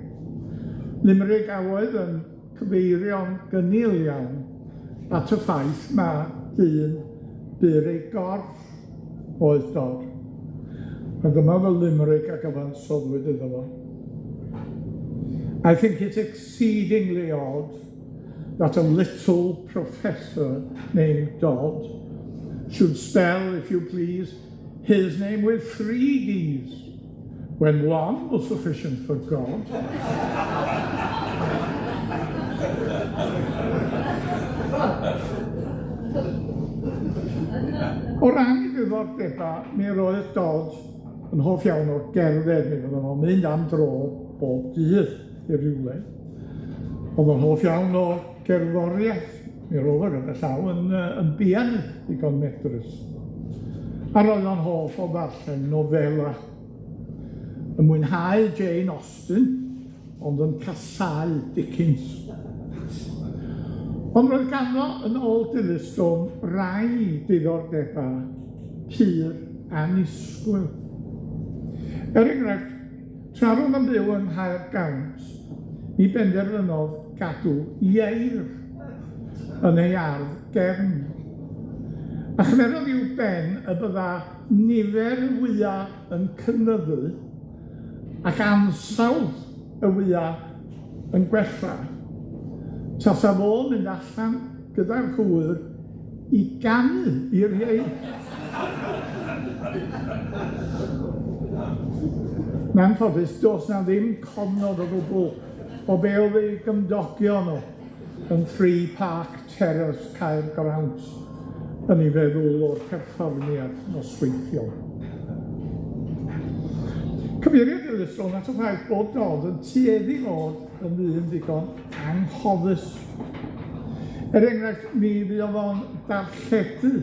Limeric a oedd yn cyfeirio'n gynnil iawn at y ffaith ma' dyn byr ei gorff oedd Dodd. A dyma fy limeric a gyfansoddwyd iddo fo. I think it exceedingly odd that a little professor named Dodd should spell, if you please, his name with three Ds, when one was sufficient for God. O ran 'i ddiddordeba, mi roedd Dodd yn hoff iawn o gerdded, mi fydda fo'n mynd am dro bob dydd i rywle. O'dd o'n hoff iawn o gerddoriaeth, mi ro'dd o gyda llaw yn yy yn bianydd digon medrus, a roedd o'n hoff o ddarllen nofela, yn mwynhau Jane Austen, ond yn casáu Dickens. Ond roedd ganddo yn ôl Dilys Stone rai diddordeba pur annisgwyl. Er enghraifft, tra ro'dd o'n byw yng Nghaergrawnt, mi benderfynodd gadw ieir yn ei ardd gefn, a chymerodd i'w ben y bydda nifer y wya yn cynyddu ac ansawdd y wya yn gwella, tasa fo'n mynd allan gyda'r hwyr i ganu i'r ieir. Yn anffodus, do's 'na ddim cofnod o gwbwl o be' o'dd ei gymdogion o yn Free Park Terrace Caergrawnt yn ei feddwl o'r perfformiad nosweithiol. Cyfeiriodd Dilys Stone at y ffaith bod Dodd yn tueddu i fod yn ddyn ddigon anghofus. Er enghraifft, mi fuodd o'n darlledu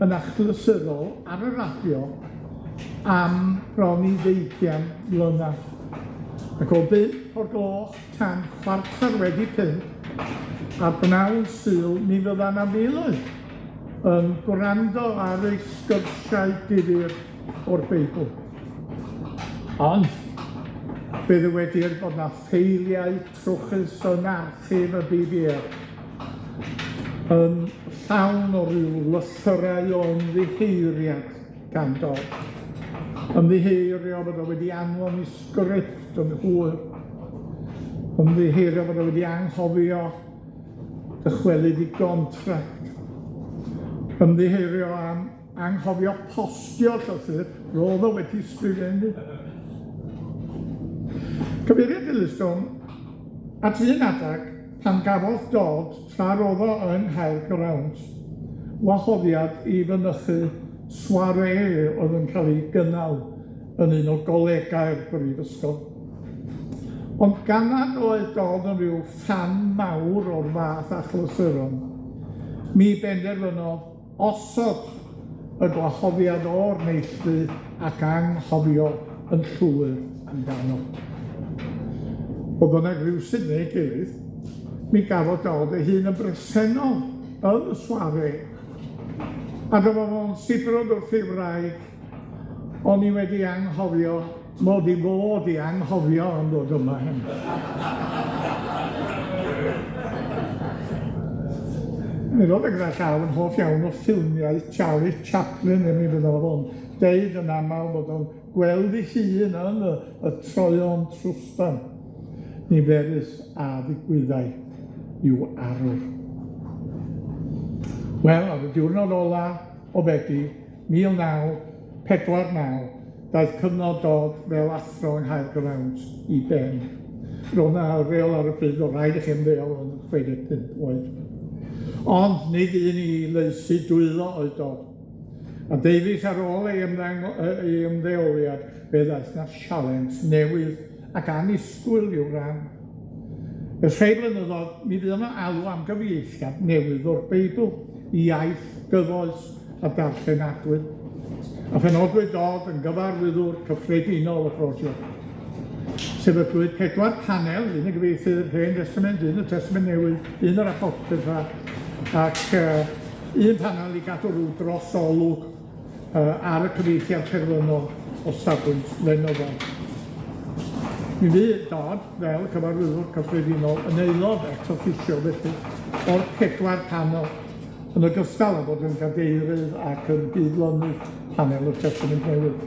yn achlysurol ar y radio am bron i ddeugian mlynadd, ac o bump o'r gloch tan chwarter wedi pump, ar bnawn Sul mi fydda 'na miloedd yn gwrando ar ei sgyrsiau difyr o'r Beibl. Ond fe ddywedir bod 'na ffeiliau trwchus yn archif y Bee Bee El yn llawn o ryw lythyrau o ymddiheuriad gan Dodd. Ymddiheurio bod o wedi anfon 'i sgript yn hwyr, ymddiheurio bod o wedi anghofio dychwelyd 'i gontract, ymddiheurio am anghofio postio llythyr ro'dd o wedi sgrifennu. Cyfeiriodd Dilys Stone at un adag pan gafodd Dodd, tra ro'dd o yng Nghaergrawnt, wahoddiad i fynychu soirée o'dd yn ca'l 'i gynnal yn un o golegau'r brifysgol. Ond gan nad oedd Dodd yn ryw ffan mawr o'r fath achlysuron, mi benderfynodd osod y gwahoddiad o'r neilltu ac anghofio yn llwyr amdano. Fodd bynnag rywsut neu gilydd, mi gafodd Dodd ei hun yn bresennol yn y soirée, a dyma fo'n sibrwd wrth ei wraig, o'n i wedi anghofio mod i fod i anghofio am ddod yma heno. Mi ro'dd e gyda llaw yn hoff iawn o ffilmiau Charlie Chaplin, ne mi fydda fo'n deud yn amal bod o'n gweld ei hun yn y y troeon trwstan niferus a ddigwyddai i'w arwr. Wel, ar y diwrnod ola o Fedi 1949, daeth cyfnod Dodd fel athro yng Nghaergrawnt i ben. Ro'dd 'na reol ar y pryd o' raid i chi ymddeol yn 65 oed. Ond nid un i laesu dwylo oedd Dodd. A deufis ar ôl ei ymddang- yy ei ymddeoliad, fe ddaeth 'na sialens newydd ac annisgwyl i'w ran. Ers rhei blynyddodd, mi fuodd 'na alw am gyfieithiad newydd o'r Beibl i iaith gyfoes a darllenadwy. A phenodwyd Dodd yn gyfarwyddwr cyffredinol y prosiect. Sefydlwyd pedwar panel, un yn gyfieithu'r Hen Destament, un y Testament Newydd, un yr Apocryffa, ac yy un panel i gadw rw drosolwg yy ar y cyfieithiad terfynol o safbwynt lenyddol. Mi fydd Dodd, fel cyfarwyddwr cyffredinol, yn aelod ex officio felly o'r pedwar panel, yn ogystal â bod yn gadeirydd ac yn gydlynydd panel y Testament Newydd.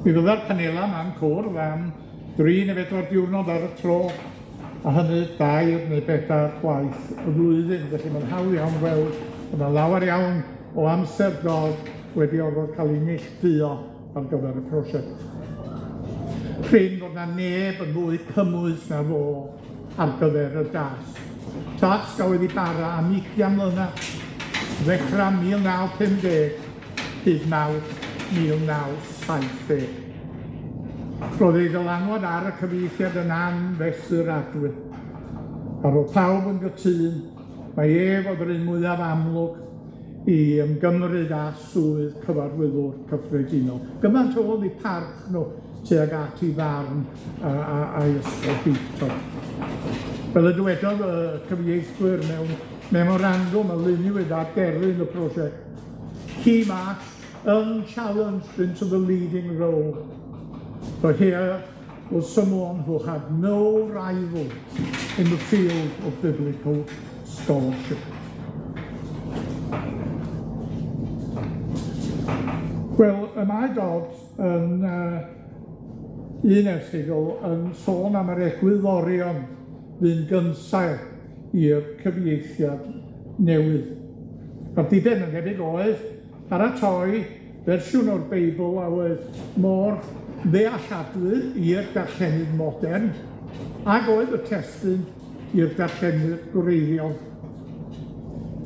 Mi fydda'r panela 'ma'n cwrdd am dri neu bedwar diwrnod ar y tro, a hynny dair neu bedar gwaith y flwyddyn, felly ma'n hawdd iawn gweld bo' 'na lawer iawn o amser Dodd wedi orfod ca'l 'i neilltuo ar gyfer y prosiect. Prin fod 'na neb yn fwy cymwys na fo ar gyfer y dasg. Tasg a oedd i bara am ugian mlynedd, ddechra 1950 hyd Mawrth 1970. Roedd ei ddylanwad ar y cyfieithiad yn anfesuradwy. A ro'dd pawb yn gytûn mai ef o'dd yr un mwyaf amlwg i ymgymryd â swydd cyfarwyddwr cyffredinol. Gymaint o'dd 'u parch nw tuag at 'i farn a a a'i ysgolheictod. Fel y dywedodd y cyfieithwyr mewn memorandwm a luniwyd ar derfyn y prosiect, he marched unchallenged into the leading role, for here was someone who had no rival in the field of biblical scholarship. Wel, y mae Dodd yn yy un erthygl yn sôn am yr egwyddorion fu'n gynsail i'r cyfieithiad newydd. A'r diben yn debyg oedd paratoi fersiwn o'r Beibl a oedd mor ddealladwy i'r darllenydd modern ag oedd y testun i'r darllenydd gwreiddiol.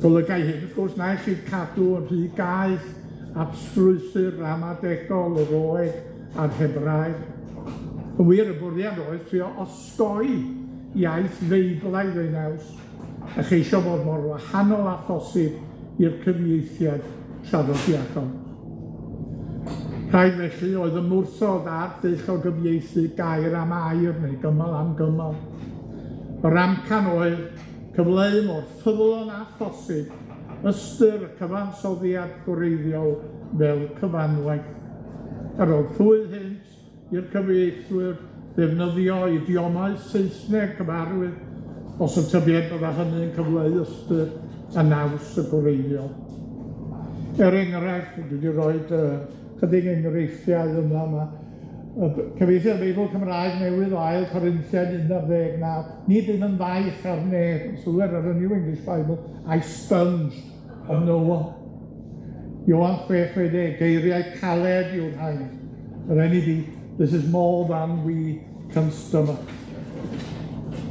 Golygai hyn, wrth gwrs, na ellid cadw yn rhy gaeth at strwythur ramadegol y Roeg a'r Hebraeg. Yn wir, y bwriad oedd trio osgoi iaith Feiblaidd ei naws a cheisio bod mor wahanol â phosib i'r cyfieithiad traddodiadol. Rhaid felly oedd ymwrthod â'r dull o gyfieithu gair am air neu gymal am gymal. Yr amcan oedd cyfleu mor ffyddlon â phosib ystyr y cyfansoddiad gwreiddiol fel cyfanwaith. Ar ôl rhwydd hynt i'r cyfieithwyr ddefnyddio idiomau Saesneg cyfarwydd, os y tybied bydda hynny'n cyfleu ystyr a naws y gwreiddiol. Er enghraifft, dwi 'di roid yy chydig enghreifftiau yma, ma' y cyfieithiad Beibl Cymraeg newydd o ail Corinthiaid 19, nid yw'n yn faich ar neb, sylwer ar y New English Bible, I sponged of no one. Ioan 6:60, geiriau caled yw'r rhain, yr NEB, this is more than we can stomach.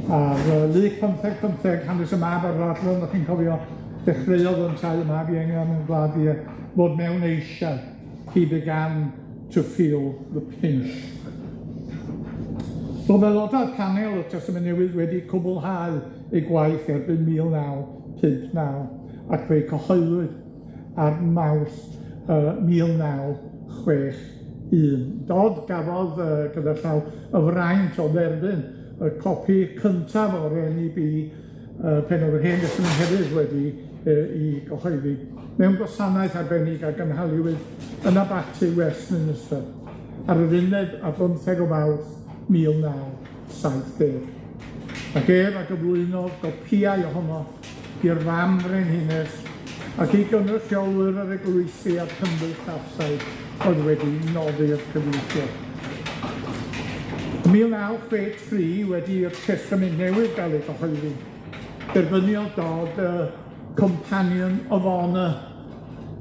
A'r Luc pymtheg pymtheg, hanes y mab afradlon, 'dach chi'n cofio, dechreuodd yntau y mab ienga mewn gwlad diarth fod mewn eisiau, he began to feel the pinch. Ro'dd aelodau'r panel y Testament Newydd wedi cwblhau eu gwaith erbyn 1959 ac fe'i cyhoeddwyd ar Mawrth yy 1961. Dodd gafodd yy gyda llaw y fraint o dderbyn y copi cyntaf o'r En Ee Bee yy pen o'dd yr Hen Destament hefyd wedi yy 'i gyhoeddi mewn gwasanaeth arbennig a gynhaliwyd yn Abaty Westminster ar yr uned ar bymtheg o Fawrth 1970. Ac ef a gyflwynodd gopïau ohono i'r fam frenhines ac i gynrychiolwyr yr eglwysi a'r cymdeithasau oedd wedi noddi'r cyfieithiad. Ym 1963, wedi i'r Testament Newydd gael ei gyhoeddi, derbyniodd Dodd y Companion of Honour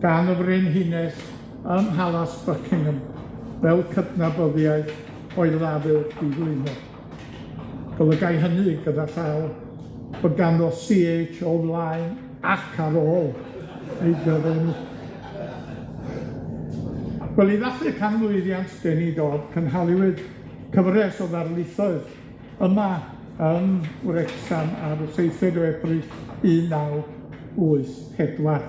gan y Frenhines ym Mhalas Buckingham fel cydnabyddiaeth o'i lafur diflino. Golygai hynny gyda llaw bod ganddo See Haitch o flaen ac ar ôl ei gyfenw. Wel, i ddathlu canmlwyddiant Denny Dodd, cynhaliwyd cyfres o ddarlithoedd yma yn Wrecsam ar y seithfed o Ebrill 1984.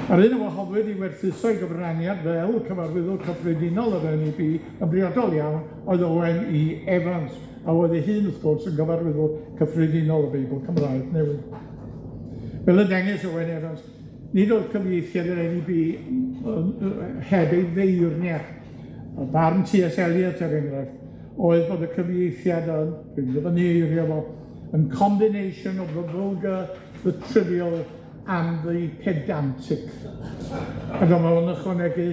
A'r un a wahoddwyd i werthuso ei gyfraniad fel cyfarwyddwr cyffredinol yr En Ee Bee yn briodol iawn oedd Owen E. Evans, a oedd ei hun wrth gwrs yn gyfarwyddwr cyffredinol y Beibl Cymraeg Newydd. Fel y dengys Owen Evans, nid oedd cyfieithiad yr En Ee Bee yn heb ei feirniad. Y barn Tee Ess Eliot er enghraifft, oedd bod y cyfieithiad yn, dwi'n dyfynnu eiria fo, yn combination of the vulgar, the trivial and the pedantic. A dyma fo'n ychwanegu,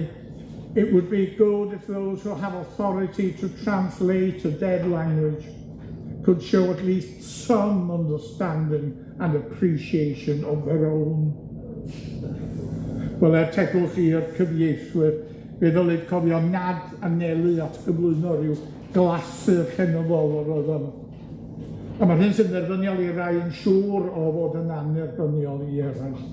it would be good if those who have authority to translate a dead language could show at least some understanding and appreciation of their own. Wel, er tegwch i'r cyfieithwyr, fe ddylid cofio nad anelu at gyflwyno ryw glasur llenyddol yr oedd yno. A ma'r hyn sy'n dderbyniol i rai yn siŵr o fod yn anerbyniol i eraill.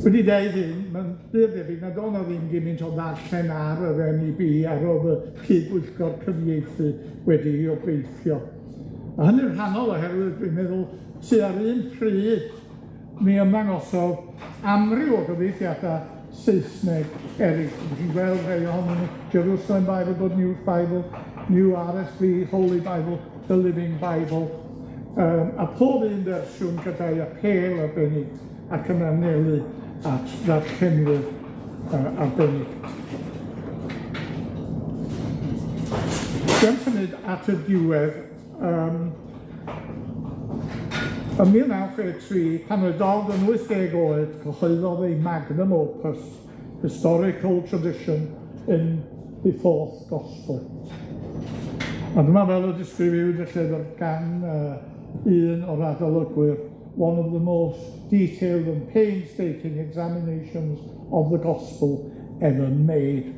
Wedi deud hyn, ma'n bur debyg nad o' 'na ddim gymint o ddarllen ar yr En Ee Bee ar o'dd y cydbwyllgor cyfieithu wedi 'i obeithio. A hynny'n rhannol oherwydd dwi'n meddwl tua'r un pryd mi ymddangosodd amryw o gyfieithiada Saesneg eryll. Ydych chi'n gweld rhai ohonyn nw, Jerusalem Bible, Good News Bible, New RSV, Holy Bible, The Living Bible, a pob un fersiwn gyda'i apêl arbennig ac yn anelu at ddarllenwyr arbennig. Gan symud at y diwedd, ym 1963, pan oedd Dodd yn 80 oed, cyhoeddodd ei magnum opus, Historical Tradition in the Fourth Gospel. A dyma fel y disgrifiwyd y llyfr gan un o'r adolygwyr, one of the most detailed and painstaking examinations of the gospel ever made.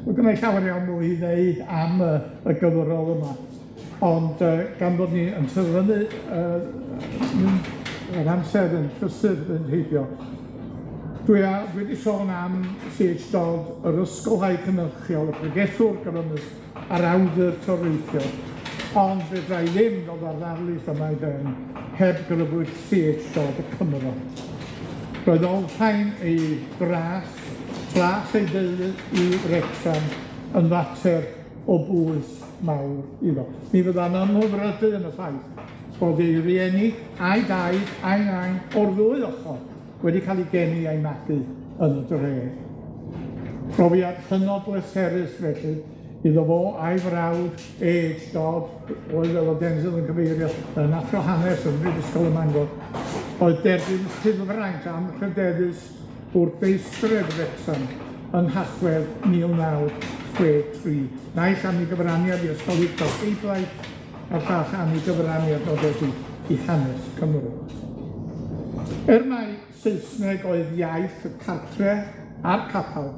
Wel, gynna i llawer iawn mwy i ddeud am y gyfrol yma, ond gan bod ni yn terfynu yr amser yn prysur fynd heibio, dwi 'di sôn am C.H. Dodd, yr ysgolhaig cynhyrchiol, y pregethwr grymus, a'r awdur toreithiol, ond fedra i ddim dod â'r ddarlith yma i ben heb grybwyll C.H. Dodd y Cymro. Roedd olrhain ei dras, dras ei deulu i Wrecsam yn fater o bwys mawr iddo. Mi fydda'n ymhyfrydu yn y ffaith bod ei rieni a'i daid a'i nain o'r ddwy ochor wedi cael 'u geni a'i magu yn y dre. Profiad hynod bleserus felly iddo fo a'i frawd A.H. Dodd, oedd fel o'dd Denzil yn cyfeirio yn athro hanes ym Mhrifysgol ym Mangor, oedd derbyn rhyddfraint anrhydeddus bwrdeistref Wrecsam yn Nhachwedd 1963, naill am 'i gyfraniad i ysgolheictod Beiblaidd, a'r llall am 'i gyfraniad nodedig i hanes Cymru. Er mai Saesneg oedd iaith y cartre a'r capal,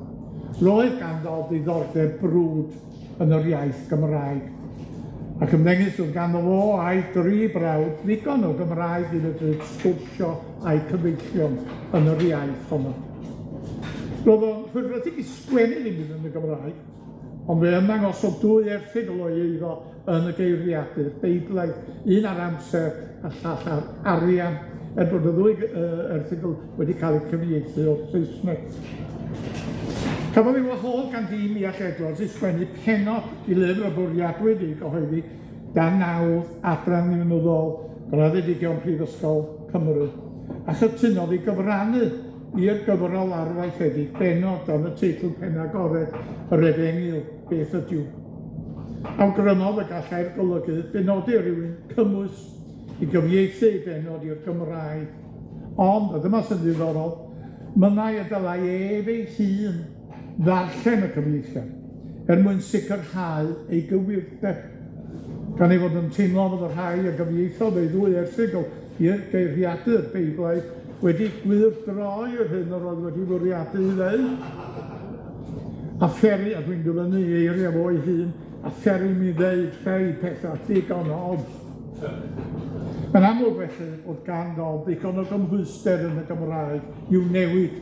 roedd ganddo ddiddordeb brwd yn yr iaith Gymraeg, ac ymddengys oedd ganddo fo a'i dri brawd ddigon o Gymraeg i fedru sgwrsio a'u cyfeillion yn yr iaith honno. Roedd o'n chwilfrydig i sgwennu ddim byd yn y Gymraeg, ond fe ymddangosodd dwy erthygl o'i eiddo yn y geiriadur Beiblaidd, un ar amser a llall ar arian, er bod y ddwy erthygl wedi cael eu cyfieithu o'r Saesneg. Cafodd ei wahodd gan dîm Iach Edwards i sgwennu pennod i lyfr y bwriadwyd ei gyhoeddi dan nawdd adran ddiwinyddol graddedigion Prifysgol Cymru, a chytunodd i gyfrannu i'r gyfrol arfaethedig bennod dan y teitl penagored Yr Efengyl, Beth Ydyw. Awgrymodd y gallai'r golygydd benodi rywun cymwys i gyfieithu ei bennod i'r Gymraeg, ond, a dyma sy'n ddiddorol, mynnai y dylai ef ei hun ddarllen y cyfieithiad er mwyn sicrhau ei gywirdeb, gan ei fod yn teimlo fod y rhai a gyfieithodd ei ddwy erthygl i'r geiriadur Beiblaidd wedi gwyrdroi yr hyn yr oedd wedi fwriadu i ddeud. A pheri, a dwi'n dyfynnu ei eiriau fo ei hun, a pheri mi ddeud rhai pethau digon od. Mae'n amlwg felly bod gan Dodd ddigon o gymhwyster yn y Gymraeg i'w newid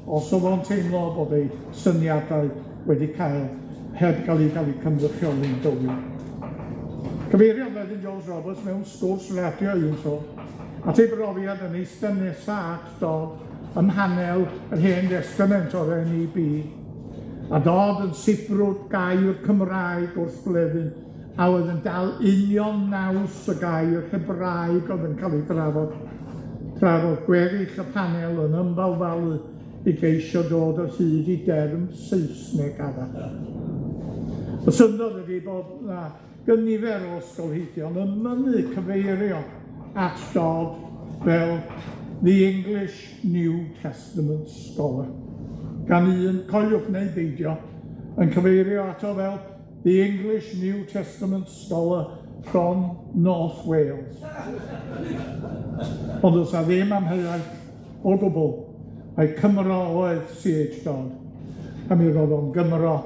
os o'dd o'n teimlo bod ei syniadau wedi cael, heb ga'l 'u ga'l 'u cynrychioli'n gywir. Cyfeiriodd Bleddyn Jones Roberts mewn sgwrs radio un tro at ei brofiad yn eistedd nesa at Dodd ym mhanel yr Hen Destament o'r En Ee Bee, a Dodd yn sibrwd gair Cymraeg wrth Bleddyn a oedd yn dal union naws y gair Hebraeg oedd yn cael ei drafod, tra roedd gweddill y panel yn ymbalfalu i geisio dod o hyd i derm Saesneg arall. Y syndod ydi bod 'na gynifer o ysgolheigion yn mynnu cyfeirio at Dodd fel the English New Testament Scholar, gan un, coeliwch neu beidio, yn cyfeirio ato fel the English New Testament Scholar from North Wales. Ond do's 'na ddim amheuaeth o gwbl, mai Cymro oedd C.H. Dodd, a mi ro'dd o'n Gymro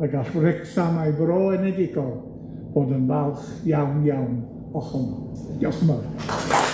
y gall Wrecsam a'i fro enedigol fod yn falch iawn iawn ohono. Diolch yn fawr.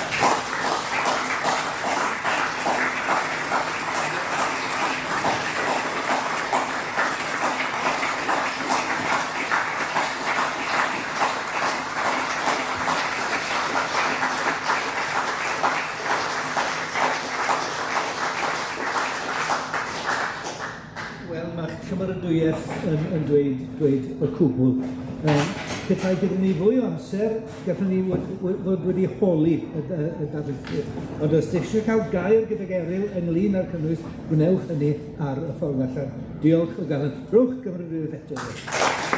gymeradwyaeth yn yn dweud dweud y cwbl. Petai gyda ni fwy o amser, gallwn ni fod wedi holi y y y darlithydd. Ond os 'dych chi eisiau cael gair gydag Eryl ynglyn â'r cynnwys, gwnewch hynny ar y ffordd allan. Diolch o galon. Rhowch gymeradwyaeth eto.